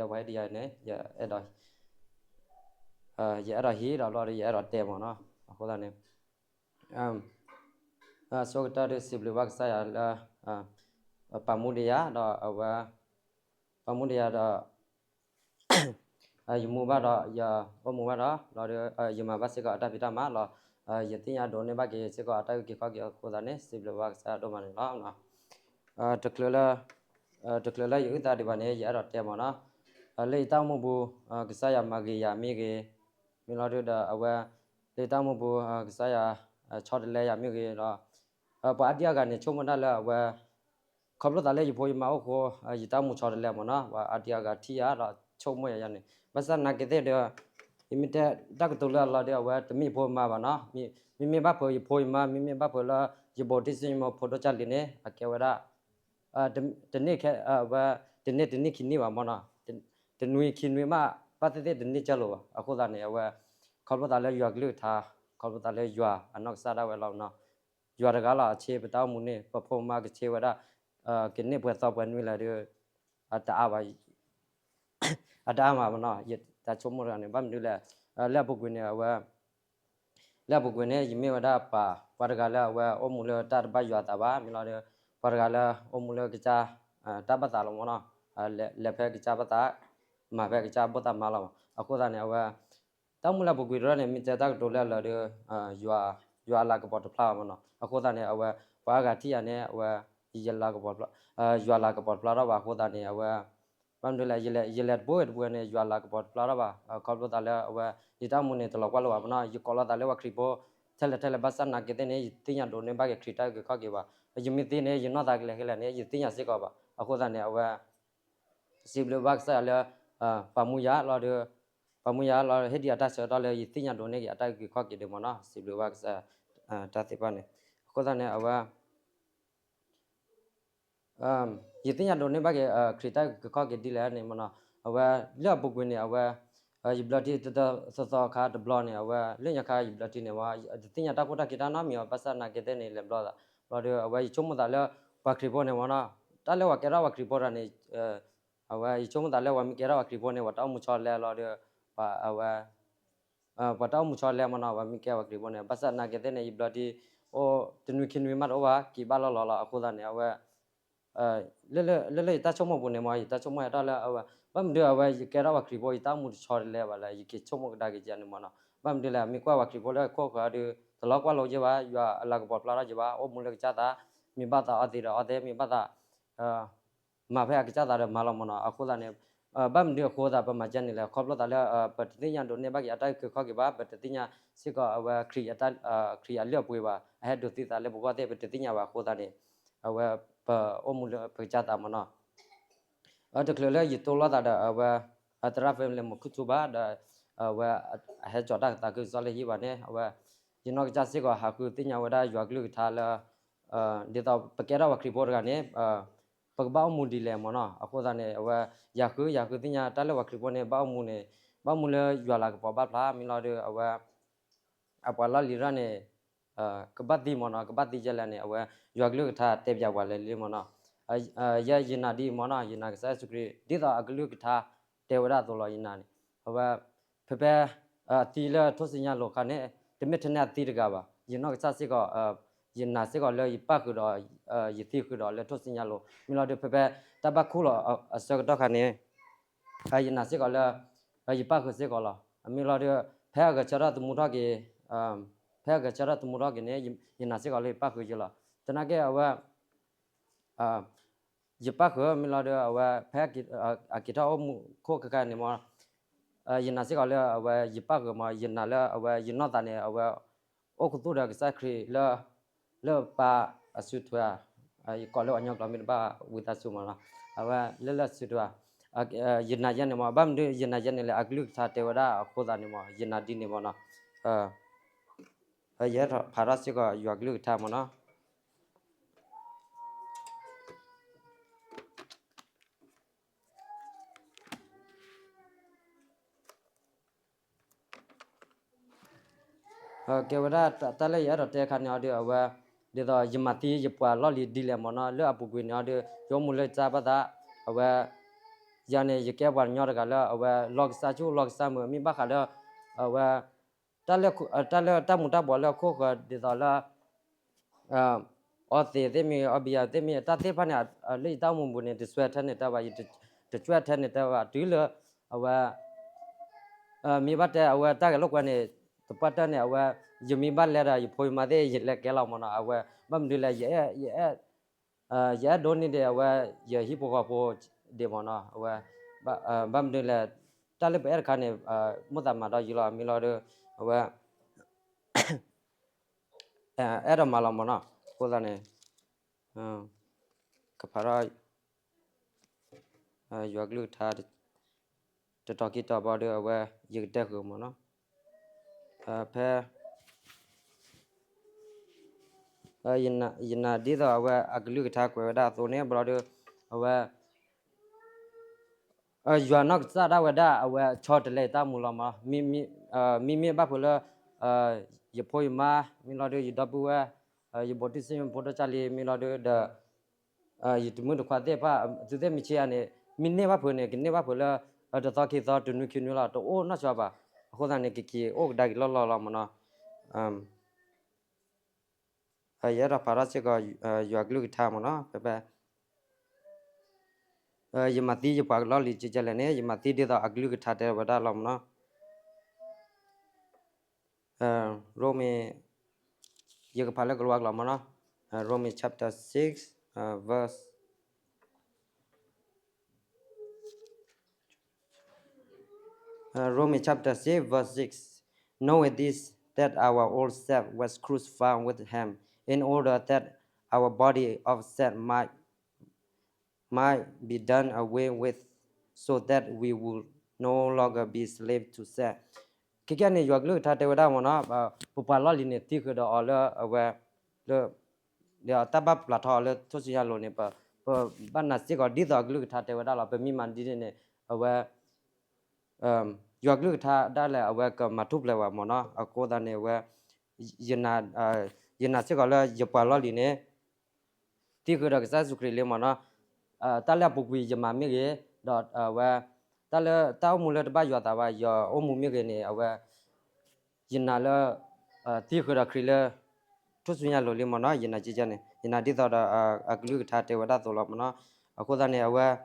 လၢပှၤဟ့ၣ်တယၤန့ၣ် ယအဲၣ်ဒိး ယအဲၣ်ဒိးဟံးဒီးဘျီဒီး ယအဲၣ်ဒိးတဲမ့ၢ်နီၤ. အဃိသတးန့ၣ် အဆိကတၢၢ်ဒုးစံးဘျုးဘၣ်ကစၢ်ယွၤလၢ ပာ်မူဒံးယၤဒီးအဝဲ ပာ်မူဒံးယၤဒီး ယမူဘၣ်ဒီး ယအိၣ်မူဘၣ်ဒီး လီၤဒီး ယမၤဘၣ်စ့ၢ်ကီးအတၢ်ဖံးတၢ်မၤလီၤ. ယသ့ၣ်ညါဒိးန့ၢ်ဘၣ်က့ၤစ့ၢ်ကီးအတၢ်အုၣ်က့ၤခီၣ်က့ၤအဃိသတးန့ၣ် စံးဘျုးဘၣ်ကစၢ်ယွၤဒိၣ်မးန့ၣ်လီၤ. တချုးလၢ တချုးလၢယအုၣ်သးဒံးဘၣ်န့ၣ် ယအဲၣ်ဒိးတဲမ့ၢ်နီၤ, လၢယတၢ်အိၣ်မူပူၤ ကစၢ်ယွၤမၤဂ့ၤယၤမ့ၢ်ဂ့ၤ, မ့ၢ်လီၤဒုးဒီးအဝဲ လၢယတၢ်အိၣ်မူပူၤ ကစၢ်ယွၤ ဆီတလဲယၤမ့ၢ်ဂ့ၤဒီး ပှၤအါဒံအါဂၤန့ၣ် ဆိကမိၣ်ဒၣ်လၢအဝဲ ခီဖျိသးလၢယဖိယမါအိၣ်ဃိ ယတၢ်အိၣ်မူဆီတလဲမ့ၢ်နီၤ, ပှၤအါဒံအါဂၤထံၣ်ယၤဒီးဆိကမိၣ်ယၤယၤန့ၣ် ဘၣ်ဆၣ်သနာ်က့သ့ၣ်ဒီး ယမ့ၢ်တဲတၢ်ကတိၤလၢအလီၤဒီး အဝဲတမ့ၢ်ယဖိယမါဘၣ်နီၤ, မ့မ့ၢ်ဘၣ်ဖုးယဖိယမါ မ့မ့ၢ်ဘၣ်ဖုးလၢ ယဘိးတံၢ်စံယမိၢ်ဖိဒိၣ်ကၢ်လံၤန့ၣ် အကဲဝဲဒၣ် တန့ၢ်ဝဲ တန့ၢ်တနံၣ်ခံနံၣ်ဘၣ်မ့ၢ်နီၤ, တနွံခံနွံမး ဘၣ်သ့ၣ်သ့ၣ်တန့ၢ်ကၢလိာ်ဘၣ်. အဃိသတးန့ၣ် အဝဲ ခီဖျိသးလၢယွၤကလုၢ်ကထါ ခီဖျိသးလၢယွၤအနီၢ်ကစၢ်ဒၣ်ဝဲလီၤနီၤ, ယွၤတဂၤလီၤ အဆ့ပတၢ်အိၣ်မူန့ၣ် ပဖိပမါကဆ့ဝဲဒၣ် ကန့ၢ်ပှဲၤသီပှဲၤနွံလဲၣ်ဒီး အတအါဘၣ် အတအါမးမ့ၢ်နီၤ, ယတၢ်ဆိကမိၣ်တဂၤန့ၣ် ဘၣ်မနုၤလဲၣ်, လၢအပူၤကွံာ်န့ၣ် အဝဲ လၢအပူၤကွံာ်န့ၣ် ယမ့ၢ်ဝဲဒၣ်ပှၤ ပှၤတဂၤလၢအဝဲအိၣ်မူလၢတၢ်တဘၣ်ယွၤအသးဘၣ်, မ့ၢ်လီၤဒီး ပှၤတဂၤလၢအိၣ်မူလၢကစၢ် တၢ်ဘၣ်သးလီၤမ့ၢ်နီၤ, လဲၤဖဲကစၢ်ဘၣ်သး မၤဖဲကစၢ်ဘၣ်သးမၤလီၤ. အဃိသတးန့ၣ် အဝဲ တၢ်အိၣ်မူလၢအပူၤကွံာ်တဖၣ်န့ၣ် မ့ၢ်တဲတၢ်ကတိၤလၢအလီၤဒီး ယွၤအလၤကပီၤတဖျါဘၣ်မ့ၢ်နီၤ. အဃိသတးန့ၣ် အဝဲ ပှၤအါဂၤထံၣ်ယၤန့ၣ် အဝဲ ယလၤကပီၤ ယွၤလၤကပီၤတဖျါထီၣ်ဘၣ်. အဃိသတးန့ၣ် အဝဲ ဘၣ်မနုၤလဲၣ် ယလဲၤတဘိဝဲတဘိဝဲန့ၣ် ယွၤလၤကပီၤတဖျါထီၣ်ဘၣ်. ခီဖျိသးလၢအဝဲ ယတၢ်အိၣ်မူန့ၣ် တလီၤကွၢ်လိာ်ဘၣ်မ့ၢ်နီၤ, ယကိးလီၤသးလၢပှၤခရံာ်ဖိ ထဲလဲၣ်ထဲလဲၣ် ဘၣ်ဆၣ်သနာ်က့သ့ၣ်န့ၣ် ယသ့ၣ်ညါဒိးန့ၢ်ဘၣ်က့ၤခရံာ်တၢ်အုၣ်က့ၤခီၣ်က့ၤဘၣ်. ယမ့ၢ်သံန့ၣ် ယနီၢ်သးကလဲၤခဲလၢာ်န့ၣ် ယသ့ၣ်ညါစ့ၢ်ကီးဘၣ်. အဃိသတးန့ၣ် အဝဲ စံးဘျုးဘၣ်ကစၢ်ယွၤလၢ ပာ်မူယၤလီၤဒီး ပာ်မူယၤလီၤ ဟ့ၣ်ဒံးအတၢ်ဆၢကတီၢ်လၢယသ့ၣ်ညါဒိးန့ၢ်က့ၤအတၢ်အုၣ်က့ၤခီၣ်က့ၤဒံးမ့ၢ်နီၤ, စံးဘျုးဘၣ်ကစၢ် တၢ်သ့ၣ်တဖၣ်န့ၣ်. အဃိသတးန့ၣ် အဝဲ ယသ့ၣ်ညါဒိးန့ၢ်ဘၣ်က့ၤ ခရံာ်တၢ်အုၣ်က့ၤခီၣ်က့ၤဒ်လဲၣ်န့ၣ်မ့ၢ်နီၤ, အဝဲ လၢအပူၤကွံာ်န့ၣ် အဝဲ ယဘျၢထံတသီသီခါတဘျီန့ၣ် အဝဲ လၢညါခါယဘျၢထံန့ၣ် တသ့ၣ်ညါတၢ်ခိၣ်တၢ်ခံတၢ်နီတမံၤအီၤ ဘၣ်ဆၣ်သနာ်က့သ့ၣ်န့ၣ် လဲၤဘျီသး ဘျီဒီး အဝဲယဆိကမိၣ်သးလၢ ပှၤခရံာ်ဖိန့ၣ်မ့ၢ်နီၤ, တၢ်လၢပှၤကဲထီၣ်ပှၤခရံာ်ဖိတဂၤန့ၣ် အဝဲ ယဆိကမိၣ်သးလၢပှၤမ့ၢ်ကဲထီၣ်ပှၤခရံာ်ဖိန့ၣ် ပှၤတၢ်အိၣ်မူဆီလဲလီၤဒီး ပှၤအဝဲ ပှၤတၢ်အိၣ်မူဆီလဲမ့ၢ်နီၤ, ပှၤမ့ၢ်ကဲပှၤခရံာ်ဖိန့ၣ် ဘၣ်ဆၣ်သနာ်က့သ့ၣ်န့ၣ် ယဘျၢထံ အိၣ်တနွံခံနွံမးတအိၣ်ဘၣ် က့ၤဘၣ်လီၤလီၤလီၤ. အဃိသတးန့ၣ် အဝဲ လၢလၢယတၢ်ဆိကမိၣ်ပူၤန့ၣ်မ့ၢ် ယတၢ်ဆိကမိၣ်ဟဲထီၣ်လၢအဝဲ ဘၣ်မနုၤအဝဲ ယကဲထီၣ်ပှၤခရံာ်ဖိ ယတၢ်အိၣ်မူတဆီတလဲဘၣ်လၢ ယက့ၤဆိကမိၣ်ကဒါက့ၤယၤန့ၣ်မ့ၢ်နီၤ, ဘၣ်မနုၤလဲၣ် မ့ၢ်ကွၢ်ပှၤခရံာ်ဖိလၢခိၣ်ဃၢၤဒီး တလီၤကွၢ်လိာ်ယဲဘၣ်, ယွၤအလၤကပီၤဖျါထီၣ်ယဲဘၣ်, အိၣ်မူလၢကစၢ်သး, မ့ၢ်ဘၣ်သးအီသံးဒီးအီသံး, မ့ၢ်ဘၣ်သး မၤဖဲအကစၢ်သးဒီးမၤလီၤမ့ၢ်နီၤ. အဃိသတးန့ၣ် ဘၣ်မနုၤအဃိသတး ပမၤကဲန့ၣ်လဲၣ်, ခီဖျိသးလၢ ပတသ့ၣ်ညါဒိးန့ၢ်ဘၣ်က့ၤအတၢ်အုၣ်က့ၤခီၣ်က့ၤဘၣ်, ပတသ့ၣ်ညါစ့ၢ်ကီးအဝဲ ခရံာ်အလုၢ်အပှ့ၤဘၣ်, အဟဲဒိးသံသးလၢပဂီၢ်သ့ၣ် ပတသ့ၣ်ညါဘၣ်အဃိသတးန့ၣ် အဝဲ ပအိၣ်မူလၢပကစၢ်သးမ့ၢ်နီၤ. တချုးလၢယတိၢ်လိာ်သးဒီးအဝဲ သရၣ် Philip မူခိၣ်ထူဘၣ်ဒီး အဝဲ အဟဲကၠီၤတၢ်သးခုကစီၣ်လၢဟံၣ်ဘၣ်န့ၣ် အဝဲ ယနီၢ်ကစၢ်စ့ၢ်ကီးဟးဃုသ့ၣ်ညါဝဲဒၣ်ယွၤကလုၢ်ကထါလၢ ဒ်သိးပကဲထီၣ်ပှၤခရံာ်ဖိတဂၤန့ၣ် ပကဘၣ်အိၣ်မူဒ်လဲၣ်မ့ၢ်နီၤ. အဃိသတးန့ၣ် အဝဲ ယၤဃု ယၤဃုသ့ၣ်ညါတၢ်လၢပှၤခရံာ်ဖိန့ၣ် ဘၣ်အိၣ်မူန့ၣ် ဘၣ်အိၣ်မူလၢယွၤလၤကပီၤဘၣ်ဖျါ မ့ၢ်လီၤဒီး အဝဲ အပှၤလီၢ်လံၤတဖၣ်န့ၣ် ကဘၣ်သံမ့ၢ်နီၤ, ကဘၣ်သံယဲလဲၣ်န့ၣ် အဝဲ ယွၤကလုၢ်ကထါတဲပၠးပှၤလဲၤလံမ့ၢ်နီၤ. ယဲယနာ်ဒ်အံၤမ့ၢ်နီၤ, ယနာ်ကစၢ်ယ့ၣ်ၡူးခရံာ် ဒ်သိးအကလုၢ်ကထါတဲဝဲဒၣ်အသိးလီၤ. ယနာ်န့ၣ် အဝဲ ဖဲဖဲ အသံလၢထိၣ်စုညါလိၤအခါန့ၣ် တမ့ၢ်ထဲန့ၣ်အသံတဂၤဘၣ်. ယနီၢ်ကစၢ်စ့ၢ်ကီး ယနာ်စ့ၢ်ကီးလၢယပၣ်ဃုာ်ဒီး ယသံဃုာ်ဒီးလၢထိၣ်စုညါလိၤ မ့ၢ်လီၤဒီး ဖဲဖဲတၢ်ဘၣ်ခူၣ်လီၤအဆၢကတီၢ်ခါန့ၣ် ယနာ်စ့ၢ်ကီးလၢ ယပၣ်ဃုာ်စ့ၢ်ကီးလီၤ. မ့ၢ်လီၤဒီး ဖဲအဂဲၤဆၢထၢၣ်သမူထီၣ်က့ၤ ဖဲအဂဲၤဆၢထၢၣ်သမူထီၣ်က့ၤန့ၣ် ယနာ်စ့ၢ်ကီးလၢယပၣ်ဃုာ်ယလီၤ. သနာ်က့အဝဲ ယပၣ်ဃုာ် မ့ၢ်လီၤဒီး အဝဲ ဖဲအက့ၤထီၣ်အိၣ်မူခိၣ်ခဲခါန့ၣ်မ့ၢ် ယနာ်စ့ၢ်ကီးလၢအဝဲယပၣ်ဃုာ်မ့ၢ် ယနာ်လၢအဝဲ ယနီၢ်သးန့ၣ် အဝဲ အိၣ်ခူသူၣ်ဒီးကစၢ်ခရံာ်လၢ လၢပၢ်အစုထွဲဧါ, ယကိးလၢပှၤကညီကျိာ်မ့ၢ်တဘၣ် ဝံသးစူၤမ့ၢ်နီၤ, အဝဲလၢလၢစုထွဲဧါ, ယနာ်ယဲန့ၣ်မ့ၢ် ဘၣ်မနုၤယနာ်ယဲန့ၣ်လဲၣ် အကလုၢ်ကထါတဲဝဲဒၣ်အဃိသတးန့ၣ်မ့ၢ် ယနာ်ဒ်န့ၣ်မ့ၢ်နီၤ, ယဟဲဖးထီၣ်စ့ၢ်ကီးယွၤကလုၢ်ကထါမ့ၢ်နီၤ. ကဲဝဲဒၣ်တၢ်လၢယအဲၣ်ဒိးတဲခါန့ၣ်အီၤဒီး အဝဲ ဒ်သိးယမၤသံယပှၤလီၢ်လံၤဒ်လဲၣ်မ့ၢ်နီၤ, လၢအပူၤကွံာ်န့ၣ်အီၤဒီး ယအိၣ်မူလၢယကစၢ်ဘၣ်သး အဝဲ ယၤန့ၣ် ယကဲပှၤကညီတဂၤလၢအဝဲ လီၢ်ကစၢ်ဆူၣ်လီၢ်ကစၢ်မုာ် မ့ၢ်ဘၣ်ဃးလၢ အဝဲ တၢ်လၢ တၢ်လၢတၢ်မူၤတၢ်ဘှီးလၢအခိၣ်ဃၢၤဒ်သိးလၢ အီသံးသ့ၣ်မ့ၢ်ဂ့ၤ အီဘံယၤသ့ၣ်မ့ၢ်ဂ့ၤ တၢ်သ့ၣ်တဖၣ်န့ၣ် လၢယတၢ်အိၣ်မူပူၤန့ၣ် တစွဲထဲန့ၣ်တၢ်ဘၣ်, တစွဲထဲန့ၣ်တၢ်ဘၣ် တုၤလၢ အဝဲ မ့ၢ်ဘၣ်တဲအဝဲတၢ်ဂဲၤလိာ်ကွဲန့ၣ် သပှၢ်တၢၢ်န့ၣ် အဝဲ ယမ့ၢ်ဘၣ်လဲၤဒီး ယဖိယမါသ့ၣ် ယလဲၤကဲလီၤမ့ၢ်နီၤ, အဝဲ ဘၣ်မနုၤလဲၣ် ယအဲၣ် ယအဲၣ်ဒိးန့ၢ်ဒံးအဝဲ ယဟံၣ်ဖိဃီဖိဒံးမ့ၢ်နီၤ, အဝဲ ဘၣ်မနုၤလဲၣ် တၢ်လၢပအဲၣ်တခါန့ၣ် မိၣ်သးမၤဒီးယံၤလီၤ မ့ၢ်လီၤဒီး အဝဲ အဲၣ်ဒိးမၤလီၤမ့ၢ်နီၤ, အဃိသတးန့ၣ် ကဖးထီၣ် ယွၤကလုၢ်ကထါ တတီၤခံတီၤဘၣ်ဒီး အဝဲ ယကတဲဃုာ်မ့ၢ်နီၤ, ဖဲ ယနာ်ဒ်သိးအဝဲအကလုၢ်ကထါကွဲးဝဲဒၣ်အသိးန့ၣ် ဘျီဒီး အဝဲ ယွၤနီၢ်ကစၢ်ဒၣ်ဝဲဒၣ် အဝဲဆီတလဲယတၢ်အိၣ်မူလီၤမ့ၢ်နီၤ, မ့မ့ၢ်ဘၣ်ဖုးလၢ ယဖိယမါ မ့ၢ်လီၤဒီး ယဒီပုၢ်ဝဲၢ် ယဘိးတံၢ်စံၣ်ညီၣ်ဖိဒီးကၢ်လံ မ့ၢ်လီၤဒီး ဒီး ယတမုၣ်တခွါသ့ၣ်တဖၣ် သုသ့ၣ်မ့ၢ်ဆ့ယၤန့ၣ် မ့ၢ်န့ၢ်ဘၣ်ဖုးန့ၣ် ကန့ၢ်ဘၣ်ဖုးလၢ တသီခံသီ တနွံခံနွံလီၤ တအိၣ်နီတဘျီဘၣ်, အဃိသတးန့ၣ် ကက့ၤအိၣ်ကဒါက့ၤလီၢ်လီၢ်လီၤမ့ၢ်နီၤ, ယအဲၣ်ဒိးဖးထီၣ်စ့ၢ်ကီး ယွၤကလုၢ်ကထါမ့ၢ်နီၤ, ဖဲဖဲ ယမၤသံယပှၤကလီၢ်လံၤကဲကဲလဲၣ်န့ၣ် ယမၤသံဒ်သိးအကလုၢ်ကထါတဲဝဲဒၣ်လီၤမ့ၢ်နီၤ, ရိမ့ၤ ယကဖးလၢကလၤဝါကျိာ်မ့ၢ်နီၤ, Romans chapter six, verse Romans chapter six, verse six. Knowing this, that our old self was crucified with him, in order that our body of sin might, might be done away with, so that we would no longer be slave to sin. ခဲကနံၣ်န့ၣ် ယွၤကလုၢ်ကထါတဲဝဲဒၣ်မ့ၢ်နီၤ, ပပှၤလီၢ်လံၤန့ၣ် သံဃုာ်ဒီးအီၤလၢအဝဲ လၢ ဒီးတၢ်ဘၣ်ပျၢ်ထီအီၤလၢထူၣ်စုညါလိၤန့ၣ် ပ ပဘၣ်နာ်စ့ၢ်ကီးဒ်သိးအကလုၢ်ကထါတဲဝဲဒၣ်လီၤ. ပမ့ၢ်မၤဒ်န့ၣ်န့ၣ် အဝဲ ယွၤကလုၢ်ကထါဒၣ်လဲာ်အဝဲကမၤထူၣ်ဖျဲးဝဲမ့ၢ်နီၤ. အဃိသတးန့ၣ် အဝဲ ယနာ်စ့ၢ်ကီးလၢယပှၤလီၢ်လံၤန့ၣ် သံဃုာ်ဒီးကစၢ်ယ့ၣ်ၡူးခရံာ်လံမ့ၢ်နီၤ. တၢ်လၢအပူၤကွံာ်ယမၤမ့ၢ်ဂ့ၤ, ဒီးအဝဲ တၢ်လၢတၢ်အိၣ်မူလၢတဘၣ်ယွၤအသးဘၣ် ယအိၣ်မူမ့ၢ်ဂ့ၤန့ၣ် အဝဲ ယနာ်လၢ သံဃုာ်ဒီးခရံာ်လၢ ထူၣ်စုညါလိၤလံမ့ၢ်နီၤ. ယနာ်ကကဲန့ၣ် ယနာ်ဒ်သိးဒီးအကလုၢ်ကထါတဲဝဲဒၣ်အသိးလီၤမ့ၢ်နီၤ. အဃိသတးန့ၣ် အဝဲ ဒ်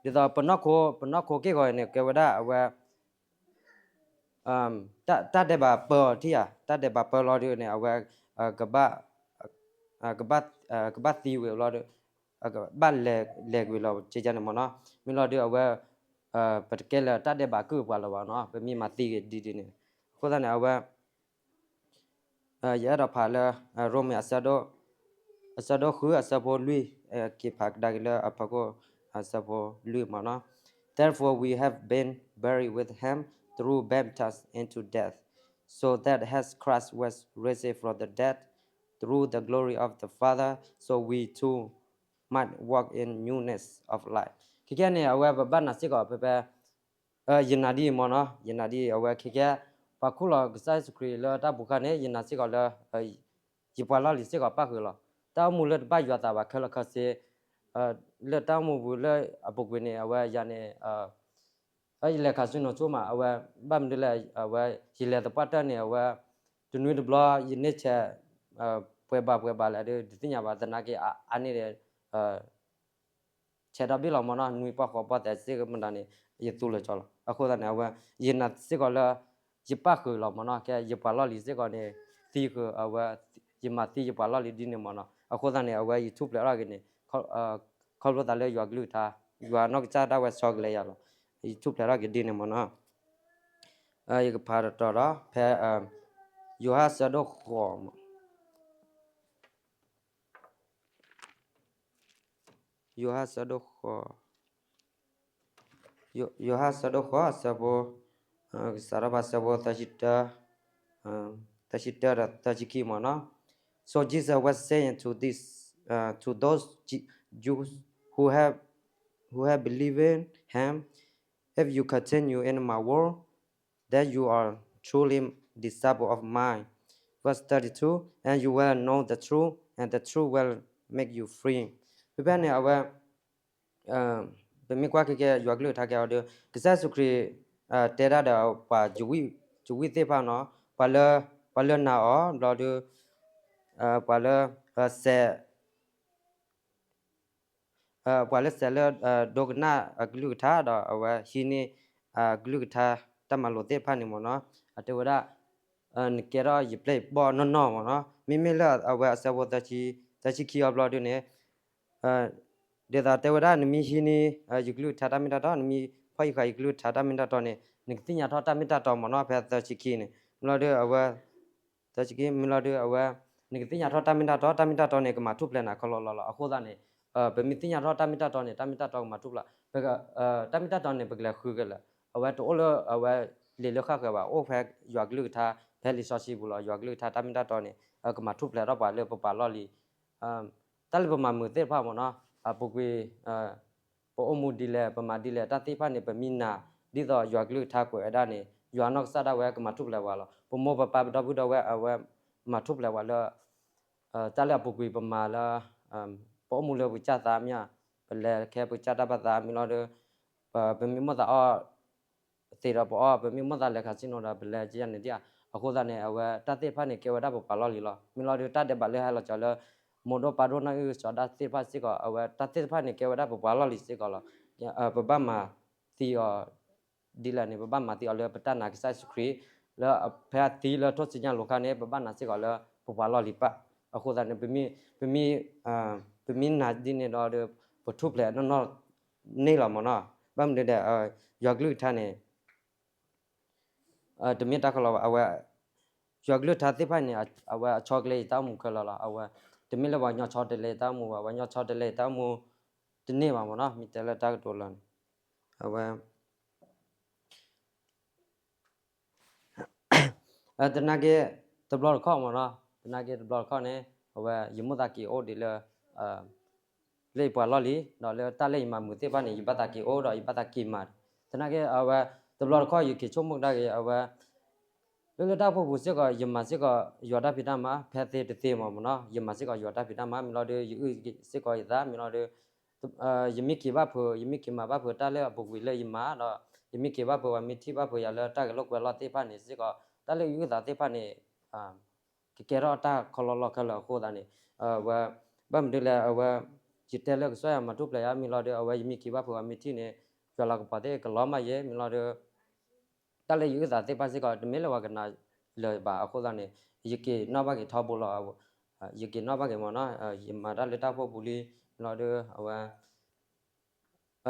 သိးပနီၢ်ခိ ပနီၢ်ခိက့ၢ်ဂီၤန့ၣ် ကဲဝဲဒၣ်အဝဲ တၢ်ဒဲးဘးပၢအီၤထံၣ်ဧါ, တၢ်ဒဲးဘးပၢလီၤဒုးန့ၣ် အဝဲ ကဘၣ် ကဘၣ်သံဝံၤလီၤဒီး ဘၣ်လဲၤကွံာ်လီၤကကဲန့ၣ်မ့ၢ်နီၤ. မ့ၢ်လီၤဒုးအဝဲ ပတကဲလၢတၢ်ဒဲးဘးကုၢ်ပှၤလၢၤဘၣ်နီၤ, ပမ့ၢ်မၤသံဂ့ၤဒ်ဒ်န့ၣ်. အဃိသတးန့ၣ် အဝဲ ယအဲၣ်ဒိးဖးလၢ ရိမ့ၤ အဆၢဒိၣ်ဃု အဆၢဖိလွံၢ်, က့ၤဖးကဒါက့ၤလၢအဖီခိၣ် အဆၢဖိလွံၢ်မ့ၢ်နီၤ. Therefore we have been buried with him through baptism into death, so that as Christ was raised from the dead through the glory of the Father, so we too might walk in newness of life. ခဲကဲန့ၣ် အဝဲပဘၣ်နာ်စ့ၢ်ကီးဖဲဖဲ ယနာ်ဒ်အံၤမ့ၢ်နီၤ, ယနာ်ဒ်အံၤ အဝဲခဲကဲ ပှၤခူၣ်လီၤကစၢ်ယ့ၣ်ၡူးခရံာ်လၢတၢ်ပူၤခါန့ၣ် ယနာ်စ့ၢ်ကီးလၢ ယပှၤလီၢ်လံၤစ့ၢ်ကီးပၣ်ဃုာ်လီၤ. တၢ်အိၣ်မူလၢတဘၣ်ယွၤသးဘၣ်ခဲလၢာ်ခဲဆ့ လၢတၢ်အိၣ်မူပူၤလၢအပူၤကွံာ်န့ၣ် အဝဲယၤန့ၣ် ယလဲၤခးဆူနိးဆိမး အဝဲ ဘၣ်မနုၤလဲၣ် အဝဲ ယလဲၤသပှၢ်တၢၢ်န့ၣ် အဝဲ တနွံတဘျီ ယန့ၢ်ဆဲး ပှဲၤဘၣ်ပှဲၤဘၣ်လဲၣ်ဒီး တသ့ၣ်ညါဘၣ် သနာ်က့ အါန့ၢ်ဒီး ဆဲးဒီဘ့ၣ်လီၤမ့ၢ်နီၤ, နွံပီၢ်ဃိးပီၢ်သဲးစ့ၢ်ကီးမတၤန့ၣ် ယသူလၢာ်ကၠီလီၤ. အဃိသတးန့ၣ် အဝဲ ယနာ်စ့ၢ်ကီးလၢ ယပၣ်ဃုာ်လီၤမ့ၢ်နီၤ, ကဲ ယပှၤလီၢ်လံၤစ့ၢ်ကီးန့ၣ် သံဃုာ်အဝဲ ယမၤသံယပှၤလီၢ်လံၤဒ်န့ၣ်မ့ၢ်နီၤ. အဃိသတးန့ၣ် အဝဲယထူၣ်ဖျဲးထီၣ်က့ၤန့ၣ် ခီဖျိသးလၢယွၤကလုၢ်ကထါ ယွၤနီၢ်ကစၢ်ဒၣ်ဝဲဆီတလဲယၤလီၤ. ယထူၣ်ဖျဲးထီၣ်က့ၤဒ်န့ၣ်မ့ၢ်နီၤ. ယကဖးတတီၤဒီး ဖဲ ယိၤဟၣ်ဆၢဒိၣ်ဃိး ယိၤဟၣ်ဆၢဒိၣ်ဃိး, ယိၤဟၣ်ဆၢဒိၣ်ဃိး အဆၢဖိ ကစးထီၣ်ဘၣ်ဆၢဖိ သၢဆံတၢ သၢဆံတၢ ဒီး သၢဆံခံမ့ၢ်နီၤ. So Jesus was saying to this, uh, to those Ju- Jews who have, who have believed him, if you continue in my word, then you are truly disciple of mine. Verse thirty-two, and you will know the truth, and the truth will make you free. ဖဲဖဲန့ၣ် အဝဲ ပ ပမ့ၢ်ကွၢ်ခဲကဲ ယွၤကလုၢ်ကထါကဲအီၤဒီး ကစၢ်ယ့ၣ်ၡူးခရံာ် တဲဒၣ်ဒီးပှၤ ယဝံၣ်သ့ၣ်တဖၣ်နီၤ, ပှၤလၢ ပှၤလၢနာ်အီၤဘျီဒီး ပှၤလၢ စဲး ပှၤလၢစဲးလၢ ဒိကနၣ်အကလုၢ်ကထါ ဒီးအဝဲဟံးန့ၢ် အကလုၢ်ကထါတၢ်မၤလိာ်သ့ၣ်တဖၣ်န့ၣ်မ့ၢ်နီၤ, အတဲဝဲဒၣ် နကဲထီၣ်ယပျဲၢ်ယဘီၣ်နီၢ်နီၢ်မ့ၢ်နီၤ. မ့မ့ၢ်လၢအဝဲအဆၢဖိ သၢဆံခံအီၤဘျီဒုန့ၣ် ဒ်သိးတဲဝဲဒၣ် နမ့ၢ်ဟံးန့ၢ် ယကလုၢ်ကထါတၢ်မ့ၢ်တၢ်တီ, နမ့ၢ်ဖီၣ်ဃာ်ယကလုၢ်ကထါတၢ်မ့ၢ်တၢ်တီန့ၣ် နကသ့ၣ်ညါထီၣ်တၢ်မ့ၢ်တၢ်တီမ့ၢ်နီၤ. ဖဲသၢဆံခံန့ၣ် မ့ၢ်လီၤဒုးအဝဲ သၢဆံခံ မ့ၢ်လီၤဒုးအဝဲ နကသ့ၣ်ညါထီၣ်တၢ်မ့ၢ်တၢ်တီ, တၢ်မ့ၢ်တၢ်တီန့ၣ် ကမၤထူၣ်ဖျဲးနၤခီလီလီလီၤ. အဃိသတးန့ၣ် ပမ့ၢ်သ့ၣ်ညါထီၣ်တၢ်မ့ၢ်တၢ်တီန့ၣ် တၢ်မ့ၢ်တၢ်တီကမၤထူၣ်ဖျဲး, တၢ်မ့ၢ်တၢ်တီန့ၣ် ပကလဲၤဃုကလဲၣ်, အဝဲတအိၣ်လၢအဝဲ လံာ်လၢဃၣ်ဃၢၤဘၣ်, အိၣ်ဖဲယွၤကလုၢ်ကထါ ဖဲလံာ်စီဆှံပူၤလီၤ. ယွၤကလုၢ်ကထါတၢ်မ့ၢ်တၢ်တီန့ၣ် ကမၤထူၣ်ဖျဲးထီၣ်ပှၤလၢပပှၤလီၢ်လံၤ တၢ်လၢပမၤမုာ်သ့ၣ်တဖၣ်မ့ၢ်နီၤ, အပူၤကွံာ် ပအိၣ်မူဒ်လဲၣ် ပမၤဒ်လဲၣ် တၢ်သ့ၣ်တဖၣ်န့ၣ် ပမ့ၢ်နာ် ဒ်သိးယွၤကလုၢ်ကထါကွဲးဝဲဒၣ်န့ၣ် ယွၤနီၢ်ကစၢ်ဒၣ်ဝဲကမၤထူၣ်ဖျဲးပှၤလီၤ. ပမိၢ်ပပၢ်ပဒီပုၢ်ဒီဝဲၢ်အဝဲ မၤထူၣ်ဖျဲးပှၤလၢ တၢ်လၢအပူၤကွံာ်ပမၤလၢ ပအိၣ်မူလၢပကစၢ်သးမ့ၢ်ဧါ, ပလဲၤခဲပကစၢ်တၢ်ဘၣ်သးမ့ၢ်လီၤဒီး ပမ့ၢ်မိၣ်သးအီၣ် သ့ဒီးပအီၣ်, ပမ့ၢ်မိၣ်သးလဲၤခးစံၣ်နီၤဒီး ပလဲၤကယၤန့ၣ်ဒ်ဧါ. အဃိသတးန့ၣ် အဝဲတၢ်သ့ၣ်တဖၣ်န့ၣ် ကဲဝဲဒၣ်ပပှၤလီၢ်လံၤလီၤ. မ့ၢ်လီၤဒီးတၢ်ဒဲးဘးလၢဟဲလီၤကၠီၤလၢ မိၢ်ဒိၣ်ပၢ်ဒိၣ်နီၢ်အုၣ်ကၠီၤဒၣ်သ့ၣ်တဖၣ်စ့ၢ်ကီး အဝဲတၢ်သ့ၣ်တဖၣ်န့ၣ် ကဲဝဲဒၣ်ပပှၤလီၢ်လံၤစ့ၢ်ကီးလီၤ. ပဘၣ်မၤသံအီၤ ဒ်လဲၣ်န့ၣ် ပဘၣ်မၤသံအီၤလၢပတၢ်နာ်ကစၢ်ယ့ၣ်ၡူးခရံာ် လၢဖဲအသံလၢထိၣ်စုညါလိၤခါန့ၣ် ပဘၣ်နာ်စ့ၢ်ကီးလၢပပှၤလီၢ်လံၤပၢ်. အဃိသတးန့ၣ် ပမ့ၢ် ပမ့ၢ်နာ်ဒ်န့ၣ်ဒီး ပထူၣ်ဖျဲးနီၢ်နီၢ်န့ၣ်လီၤမ့ၢ်နီၤ. ဘၣ်မနုၤဒီး ယွၤကလုၢ်ကထါန့ၣ် တမ့ၢ်တၢ်ကလီဘၣ် အဝဲ ယွၤကလုၢ်ကထါသ့ၣ်တဖၣ်န့ၣ် အဝဲအဆီတလဲယတၢ်အိၣ်မူခဲလၢာ်လီၤ. အဝဲ တမ့ၢ်လၢပှၤကညီဆီတလဲယတၢ်အိၣ်မူဘၣ်, ပှၤကညီဆီတလဲယတၢ်အိၣ်မူတန့ၢ်ဘၣ်မ့ၢ်နီၤ. မ့ၢ်တဲလၢတၢ်ကတိၤလီၤန့ၣ် အဝဲ သနာ်က့ တဘျီတခီၣ်မ့ၢ်နီၤ, သနာ်က့တဘျီတခီၣ်န့ၣ် အဝဲယမိၣ်သးက့ၤအိၣ်ဒ်လၢ လၢယပှၤလီၢ်လံၤ ဒီးလၢတၢ်လၢယမၤမုာ်သ့ၣ်တဖၣ်န့ၣ် ယဘၣ်သးက့ၤအိၣ်ဒီးယဘၣ်သးက့ၤမၤ. သနာ်က့အဝဲ တဘျီတခီၣ်ယက့ၤဆိကမိၣ်ကဒါက့ၤ အဝဲ လၢလၢတၢ်အိၣ်ဖှိၣ်ပူၤစ့ၢ်ကီး ယမၤစ့ၢ်ကီးယွၤတၢ်ဖံးတၢ်မၤ ဖဲသ့တသ့မ့ၢ်နီၤ, ယမၤစ့ၢ်ကီးယွၤတၢ်ဖံးတၢ်မၤ မ့ၢ်လီၤဒီး ယအုၣ်စ့ၢ်ကီးယသး မ့ၢ်လီၤဒီး ယမ့ၢ်က့ၤဘၣ်ဖုး ယမ့ၢ်က့ၤမၤဘၣ်ဖုးတၢ်လၢအပူၤကွံာ်လၢယမၤဒီး ယမ့ၢ်က့ၤဘၣ်ဖုး ပှၤမ့ၢ်ထံၣ်ဘၣ်ဖုးယၤလၢတၢ်ဂဲၤလိာ်ကွဲလိာ်သ့ၣ်တဖၣ်န့ၣ်စ့ၢ်ကီး တၢ်လၢယအုၣ်သးသ့ၣ်တဖၣ်န့ၣ် ကကဲထီၣ်တၢ်ခီလီလီခဲလၢာ်အဃိသတးန့ၣ် အဝဲ ဘၣ်မနုၤလဲၣ် အဝဲ ယတဲလၢကစၢ်ယွၤမၤထူၣ်ဖျဲးယၤ မ့ၢ်လီၤဒီး အဝဲယမ့ၢ်က့ၤဘၣ်ဖုး ပှၤမ့ၢ်ထံၣ်န့ၣ် ယွၤလၤကပီၤသ့ၣ်ကလီၤမးယဲ မ့ၢ်လီၤဒီး တၢ်လၢယအုၣ်သးသ့ၣ်တဖၣ်စ့ၢ်ကီး တမ့ၢ်လၢပှၤကနၣ်လၢၤဘၣ်အဃိသတးန့ၣ် ယက့ၤနီၣ်ဘၣ်က့ၤထီဘိလီၤ. ယက့ၤနီၣ်ဘၣ်က့ၤမ့ၢ်နီၤ, ယမၤတၢ်လၢတၢ်အိၣ်ဖှိၣ်ပူၤလံ မ့ၢ်လီၤဒီး အဝဲ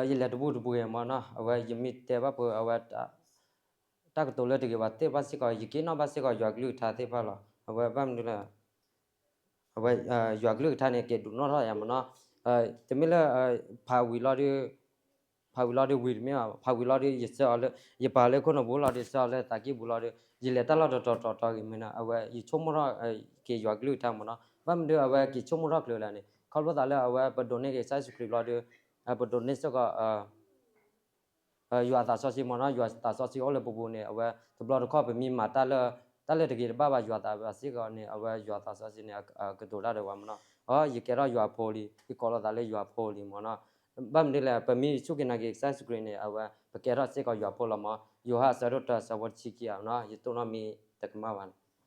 ယလဲၤတပူၤတပူၤဂ့ၤမ့ၢ်နီၤ, အဝဲယမ့ၢ်တဲဘၣ်ဖုး အဝဲ တၢ်ကတိၤလၢတဂ့ၤဘၣ်သ့ၣ်တဖၣ်စ့ၢ်ကီး ယက့ၤနီၣ်ဘၣ်စ့ၢ်ကီးယွၤကလုၢ်ကထါသ့ၣ်တဖၣ်လီၤ. အဝဲဘၣ်မနုၤလဲၣ် အဝဲ ယွၤကလုၢ်ကထါန့ၣ် က့ၤဒုးနီၣ်ထီၣ်ယၤမ့ၢ်နီၤ, တမ့ၢ်လၢ ဖးဝံၤလီၤဒီး ဖးဝံၤလီၤဒီးဝံၤတမ့ၢ်ဘၣ်, ဖးဝံၤလီၤဒီးယဆှၢအီၤလၢ ယပာ်လၢခိၣ်နူာ်ပူၤလီၤဒီး ဆှၢအီၤလၢသးကံၢ်ပူၤလီၤဒီး ယလဲၤတၢ်လီၢ်တတီၤတီၤတီၤဂ့ၤမ့ၢ်နီၤ, အဝဲယဆိကမိၣ်ထီၣ်က့ၤယွၤကလုၢ်ကထါမ့ၢ်နီၤ, ဘၣ်မနုၤအဝဲက့ၤဆိကမိၣ်ထီၣ်ချုးလဲၣ်န့ၣ် ခီဖျိသးလၢအဝဲပဒိးန့ၢ်က့ၤကစၢ်ယ့ၣ်ၡူးခရံာ်ဘျီဒီး ပဒိးန့ၢ်စ့ၢ်ကီး ယွၤအသးစီဆှံမ့ၢ်နီၤ, ယွၤသးစီဆှံအိၣ်လၢပပူၤန့ၣ် အဝဲတဘျီတခီၣ်ပမ့ၢ်မၤတၢ်လၢ တၢ်လၢတဂ့ၤတဘၣ်ဘၣ် ယွၤသးဘၣ်စ့ၢ်ကီးန့ၣ် အဝဲယွၤသးစီဆှံန့ၣ် ကတိၤတၢ်ဒီးပှၤမ့ၢ်နီၤ, အ ယကဲထီၣ်ယွၤဖိလံ, ယကိးလီၤသးလၢယွၤဖိလံမ့ၢ်နီၤ, ဘၣ်မနုၤလဲၣ် ပမ့ၢ်စူၢ်က့ၤနာ်က့ၤကစၢ်ယ့ၣ်ၡူးခရံာ်န့ၣ် အဝဲပကဲထီၣ်စ့ၢ်ကီးယွၤဖိလီၤမ့ၢ်, ယိၤဟၣ်အဆၢဒိၣ်တၢ အဆၢဖိတဆံခံအနီၤ ယတိၢ်နီၣ်မ့ၢ်တကမၣ်ဘၣ်န့ၣ်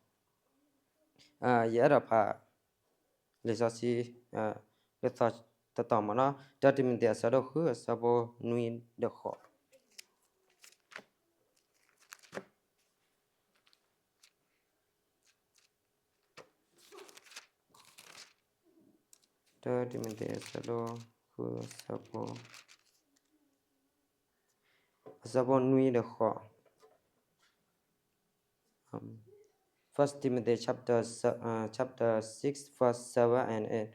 ယအဲၣ်ဒိးဖး လံာ်စီဆှံ လၢသီတတီၤမ့ၢ်နီၤ, တၢတံၤမသ့း အဆၢဒိၣ်ဃု အဆၢဖိနွံဒီးဃိး, တၢတံၤမသ့း အဆၢဒိၣ်ဃု အဆၢဖိ အဆၢဖိနွံဒီးဃိး. Um, First Timothy chapter, se- uh, chapter six, verse seven and eight.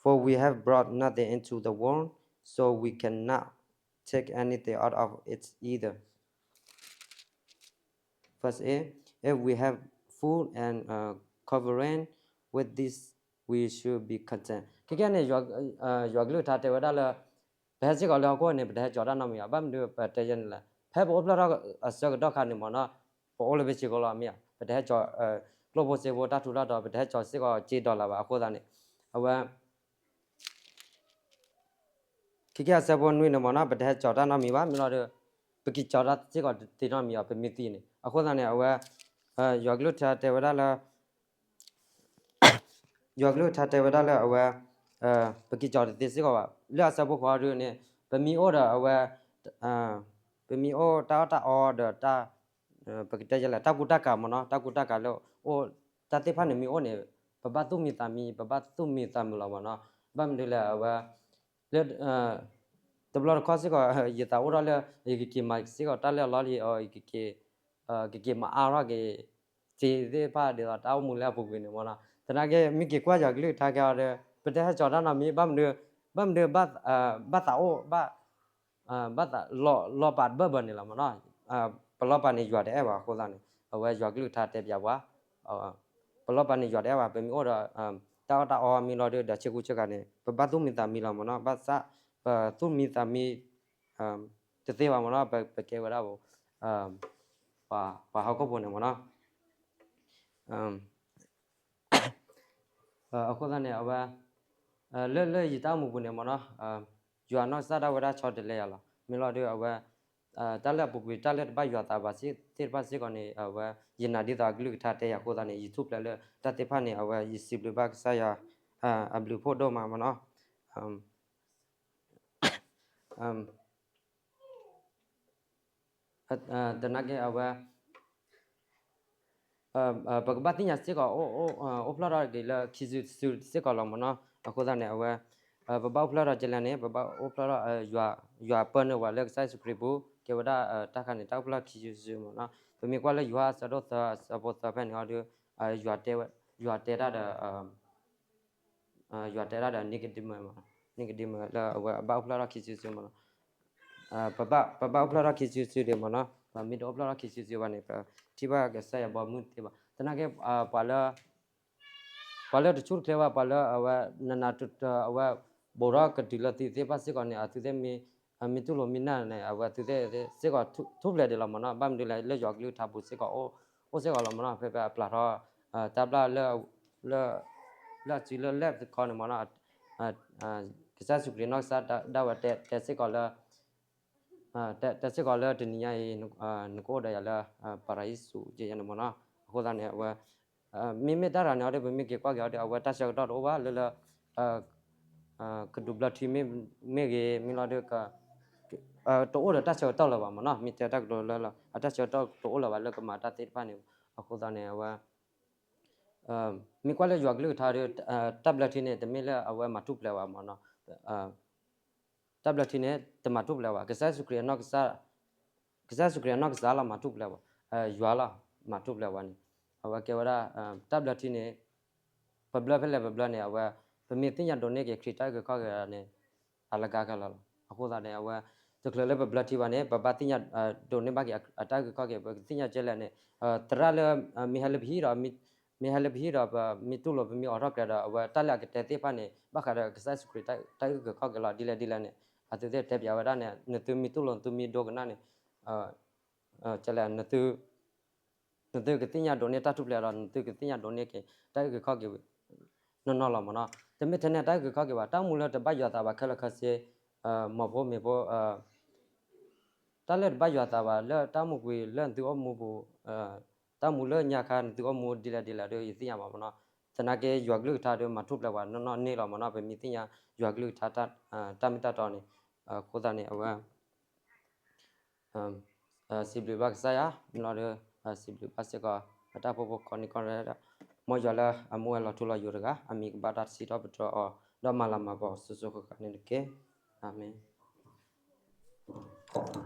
For we have brought nothing into the world, so we cannot take anything out of it either. Verse eight, if we have food and uh, covering, with this we should be content. ခဲကဲန့ၣ် ယွၤကလုၢ်ကထါတဲဝဲဒၣ်လၢ ပဟဲစ့ၢ်ကီးလၢဟီၣ်ခိၣ်န့ၣ် ပတဟဲကၠီၤတၢ်နီတမံၤဘၣ်, ဘၣ်မနုၤပတဲယဲန့ၣ်လဲၣ်, ဖဲပအိၣ်ဖျဲၣ်ထီၣ်အဆၢကတီၢ်ခါန့ၣ်မ့ၢ်နီၤ, ပအိၣ်လၢပစ့ၢ်ကီးလီၤမ့ၢ်ဧါ, ပတဟဲကၠီၤ ကျိၣ်ဖိစ့ဖိတၢ်ထူးတၢ်တီၤ ပတဟဲကၠီၤစ့ၢ်ကီးစ့ဒီလၣ်ဘၣ်အဃိသတးန့ၣ်, အဝဲ ခံက့အဆၢဖိနွံန့ၣ်မ့ၢ်နီၤ ပတဟဲကၠီၤတၢ်နီတမံၤဘၣ် မ့ၢ်လီၤဒီး ပက့ၤကၠီၤတၢ်စ့ၢ်ကီးတသ့နီတမံၤအီၤ ပမ့ၢ်သံန့ၣ် အဃိသတးန့ၣ် အဝဲ ယွၤကလုၢ်ကထါတဲဝဲဒၣ်လၢ ယွၤကလုၢ်ကထါတဲဝဲဒၣ်လၢအဝဲ ပက့ၤကၠီၤတသ့စ့ၢ်ကီးဘၣ် လၢအဆၢဖိဃိးဒုန့ၣ် ပမ့ၢ်အိၣ်ဒီးအဝဲ ပမ့ၢ်အိၣ်တၢ်အီၣ်တၢ်အီဒီးတၢ် ပကတဲယဲလဲၣ် တၢ်ကူတၢ်ကၤမ့ၢ်နီၤ တၢ်ကူတၢ်ကၤလၢအိၣ် တၢ်သ့ၣ်တဖၣ်န့ၣ်မ့ၢ်အိၣ်န့ၣ် ပဘၣ်သူၣ်မံသးမံ ပဘၣ်သူၣ်မံသးမုာ်လီၤမ့ၢ်နီၤ ဘၣ်မနုၤလဲၣ်အဝဲ လၢ တဘျီတခီၣ်စ့ၢ်ကီး ယသးအိၣ်ထီၣ်လၢ ယကက့ၤမၤစ့ၢ်ကီးတၢ်လၢအလီၢ်လံၤအီၤ ကက့ၤမၤအါထီၣ်က့ၤ စ့သ့ၣ်တဖၣ်ဒ်သိးတၢ်အိၣ်မူလၢအပူၤကွံာ်န့ၣ်မ့ၢ်နီၤ သနာ်က့ မ့ၢ်က့ၤကွၢ်ယွၤကလုၢ်ကထါကဲအီၤဒီး ပတဟဲကၠီၤတၢ်နီတမံၤ ဘၣ်မနုၤ ဘၣ်မနုၤ ဘၣ်သးအိၣ် ဘၣ်သးလီၤပာ်တဘၢၣ်ဘၢၣ်န့ၣ်လီၤမ့ၢ်နီၤ ပလီၤပာ်န့ၣ်ယွၤတအဲၣ်ဘၣ်အဃိသတးန့ၣ် အဝဲယွၤကလုၢ်ကထါတဲပၠးပှၤ ပလီၤပာ်န့ၣ်ယွၤတအဲၣ်ဘၣ် ပမ့ၢ်အိၣ်ဒီး တၢ်အီၣ်တၢ်အီမ့ၢ်လီၤဒီး ဒီးဆ့ကူဆ့ကၤန့ၣ် ပဘၣ်သူၣ်မံသးမံလီၤမ့ၢ်နီၤ ဘၣ်ဆၣ် ပသူၣ်မံသးမံ တသ့ဘၣ်မ့ၢ်နီၤ ပကဲဝဲဒၣ် ပှၤဟီၣ်ခိၣ်ဖိန့ၣ်မ့ၢ်နီၤ အဃိသတးန့ၣ် အဝဲ လၢလၢယတၢ်အိၣ်မူပူၤန့ၣ်မ့ၢ်နီၤ ယွၤနီၢ်ကစၢ်ဒၣ်ဝဲဒၣ်ဆီတလဲယၤလီၤ မ့ၢ်လီၤဒီးအဝဲ တၢ်လၢအပူၤကွံာ် တၢ်လၢတဘၣ်ယွၤသးဘၣ်သ့ၣ်တဖၣ်စ့ၢ်ကီးန့ၣ် အဝဲ ယနာ်ဒ်သိးအကလုၢ်ကထါတဲယၤအဃိသတးန့ၣ် ယထူၣ်ဖျဲးလၢတၢ်သ့ၣ်တဖၣ်န့ၣ် အဝဲယစံးဘျုးဘၣ်ကစၢ်ယွၤ အဘျုးဖှိၣ်ဒိၣ်မးမ့ၢ်နီၤ သနာ်က့အဝဲ ပကဘၣ်သ့ၣ်ညါစ့ၢ်ကီး အိၣ်ဖျါထီၣ်က့ၤလၢခံစုတစုစ့ၢ်ကီးလီၤမ့ၢ်နီၤ. အဃိသတးန့ၣ် အဝဲ ပဘၣ်အိၣ်ဖျါထီၣ်ကဲလဲၣ်န့ၣ် ပဘၣ်အိၣ်ဖျါထီၣ် ယွၤပၢနုာ်ဝဲလၢကစၢ်ယ့ၣ်ၡူးခရံာ်ပူၤ ကဲဝဲဒၣ်တၢ်ခါန့ၣ် တၢ်အိၣ်ဖျါထီၣ်ခံစုတစုမ့ၢ်နီၤ. ပမ့ၢ်ကွၢ်လၢယိၤဟၣ်အဆၢဒိၣ်သၢအဆၢဖိသၢဖဲန့ၣ်အီၤဒီး ယွၤတဲတၢ်ဒီး ယွၤတဲတၢ်ဒီး Nicodemus မ့ၢ်နီၤ, Nicodemus လၢအဝဲအဘၣ်အိၣ်ဖျါထီၣ်ခံစုတစုမ့ၢ်နီၤ. ပဘၣ်အိၣ်ဖျါထီၣ်ခံစုတစုဒံးမ့ၢ်နီၤ, ပမ့ၢ်တအိၣ်ဖျါထီၣ်ခံစုတစုဘၣ်န့ၣ် ပထံၣ်ဘၣ်ကစၢ်ယွၤဘီမုၢ်တသ့ဘၣ်. သနာ်က့ ပှၤလၢ ပှၤလၢတဆူၣ်တချ့ဘၣ် ပှၤလၢအဝဲ နနၤတတၢၤ အဝဲ ဘူးထီၣ်ကတုၤလၢသုသ့ၣ်တဖၣ်စ့ၢ်ကီးန့ၣ် အသုသ့ၣ် မ့ၢ်တူၢ်လိာ်မ့ၢ်နာ်န့ၣ် အဝဲသုသ့ၣ်စ့ၢ်ကီးထူၣ်ဖျဲးဒံးလီၤမ့ၢ်နီၤ. ဘၣ်မနုၤလဲၣ် လၢယွၤကလုၢ်ကထါပူၤစ့ၢ်ကီး အိၣ်စ့ၢ်ကီးလီၤမ့ၢ်နီၤ. ဖဲဖဲအပျၢ်ထီၣ် တၢ်ဘျၣ်လၢ လၢအစုလၢလဲၣ်တခီန့ၣ်မ့ၢ်နီၤ ကစၢ်ယ့ၣ်ၡူးခရံာ်နီၢ်ကစၢ်ဒၣ်ဝဲတဲစ့ၢ်ကီးလၢ တဲစ့ၢ်ကီးလၢတနံၤညါအံၤ နကအိၣ်ဒီးယၤလၢ ပၤရၤယ့ၣ်စူးယဲန့ၣ်မ့ၢ်နီၤ. အဃိသတးန့ၣ် အဝဲ မ့မ့ၢ်တၢ်တဂၤန့ၣ်အီၤဒီး ပမ့ၢ်က့ၤကွၢ်က့ၤအီၤဒီး အဝဲတၢ်ဆၢကတီၢ်တအိၣ်ဘၣ်လၢလၢ ကဒူးဘျၢထံမ့ၢ်ဂ့ၤ မ့ၢ်လီၤဒီး တအိၣ်ဒီးတၢ်ဆၢကတီၢ်လၢၤဘၣ်မ့ၢ်နီၤ. မ့ၢ်တဲတၢ်ကတိၤလၢလၢ အတၢ်ဆၢကတီၢ်တအိၣ်လၢၤဘၣ်လၢကမၤတၢ်သ့ၣ်တဖၣ်န့ၣ်. အဃိသတးန့ၣ် အဝဲ မ့ၢ်ကွၢ်လၢယွၤကလုၢ်ကထါဒီး တၢ်ဘျၢထံန့ၣ် တမ့ၢ်လၢအဝဲမၤထူၣ်ဖျဲးဘၣ်မ့ၢ်နီၤ. တၢ်ဘျၢထံန့ၣ် တမၤထူၣ်ဖျဲးဘၣ်. ကစၢ်ယ့ၣ်ၡူးခရံာ်အနီၢ်ကစၢ် ကစၢ်ယ့ၣ်ၡူးခရံာ်အနီၢ်ကစၢ်လီၤမၤထူၣ်ဖျဲးဘၣ်. ယွၤလီၤမၤထူၣ်ဖျဲးဘၣ်န့ၣ် အဝဲကဲဝဲဒၣ် တၢ်ဘျၢထံန့ၣ် ပဘျၢဖဲလဲၣ်ပဘျၢန့ၣ် အဝဲ ပမ့ၢ်သ့ၣ်ညါဒိးန့ၢ်က့ၤခရံာ်တၢ်အုၣ်က့ၤခီၣ်က့ၤန့ၣ် အလၢကါခဲလၢာ်လီၤ. အဃိသတးန့ၣ် အဝဲ တချုးလၢပဘျၢထံဘၣ်န့ၣ် ပဘၣ်သ့ၣ်ညါ ဒိးန့ၢ်ဘၣ်က့ၤအတၢ်အုၣ်က့ၤခီၣ်က့ၤ ပကသ့ၣ်ညါကဲလဲၣ်န့ၣ် သရၣ်လၢ မ့ၢ်ဟဲလၢပဟံၣ်ဒီး မ့ၢ်ဟဲလၢပဟံၣ်ဒီး ပမ့ၢ်တူၢ်လိာ် ပမ့ၢ်အိးထီၣ်ကျဲဒီး အဝဲတၢ်လၢအကတဲသ့ၣ်တဖၣ်န့ၣ် ဘၣ်ဃးဒီးကစၢ်ယ့ၣ်ၡူးခရံာ်တၢ်အုၣ်က့ၤခီၣ်က့ၤလီၤ ဒ်လဲၣ်ဒ်လဲၣ်န့ၣ် အသုသ့ၣ်တဲပၠးဝဲဒၣ်န့ၣ် နသုမ့ၢ်တူၢ်လိာ် နသုမ့ၢ်ဒိကနၣ်န့ၣ် ကဲလဲၣ် နသုကသ့ၣ်ညါဒိးန့ၢ်တၢ်ထူၣ်ဖျဲးဒီး နသုကသ့ၣ်ညါဒိးန့ၢ်က့ၤ တၢ်အုၣ်က့ၤခီၣ်က့ၤ နီၢ်နီၢ်လီၤမ့ၢ်နီၤ. တမ့ၢ်ထဲန့ၣ် တၢ်အုၣ်က့ၤခီၣ်က့ၤဘၣ် တၢ်အိၣ်မူလၢတဘၣ်ယွၤသးဘၣ်ခဲလၢာ်ခဲဆ့ မိၢ်ဖိမ့ၢ်ဖိ တၢ်လၢတဘၣ်ယွၤသးဘၣ် လၢတၢ်အိၣ်မူကွံာ်လၢနသုအိၣ်မူပူၤ တၢ်အိၣ်မူလၢညါခါနသုအိၣ်မူဒ်လဲၣ်ဒ်လဲၣ်ဒီး ယသ့ၣ်ညါဘၣ်မ့ၢ်နီၤ. သနာ်က့ယွၤကလုၢ်ကထါဒီးမၤထူၣ်ဖျဲးပှၤနီၢ်နီၢ်န့ၣ်လီၤမ့ၢ်နီၤ. ပမ့ၢ်သ့ၣ်ညါယွၤကလုၢ်ကထါ တၢ်မ့ၢ်တၢ်တီန့ၣ် အဃိသတးန့ၣ် အဝဲ စံးဘျုးဘၣ်ကစၢ်ယွၤ မ့ၢ်လီၤဒီး စံးဘျုးဘၣ်စ့ၢ်ကီး ပတၢ်ဖှိၣ်ဖိကိးနံၤကိးနၤ မ်ယွၤလၢအမူဝဲလီၤထူလီၤယိာ်တဂၤ အမံၤကဘၣ်တၢ်စံးထီၣ်ပတြၢၤအီၤ ဒီးမၤလၤမၤကပီၤစိၤစိၤဃၣ်ဃၣ်န့ၣ်တက့ၢ်. အၤမ့ၣ်.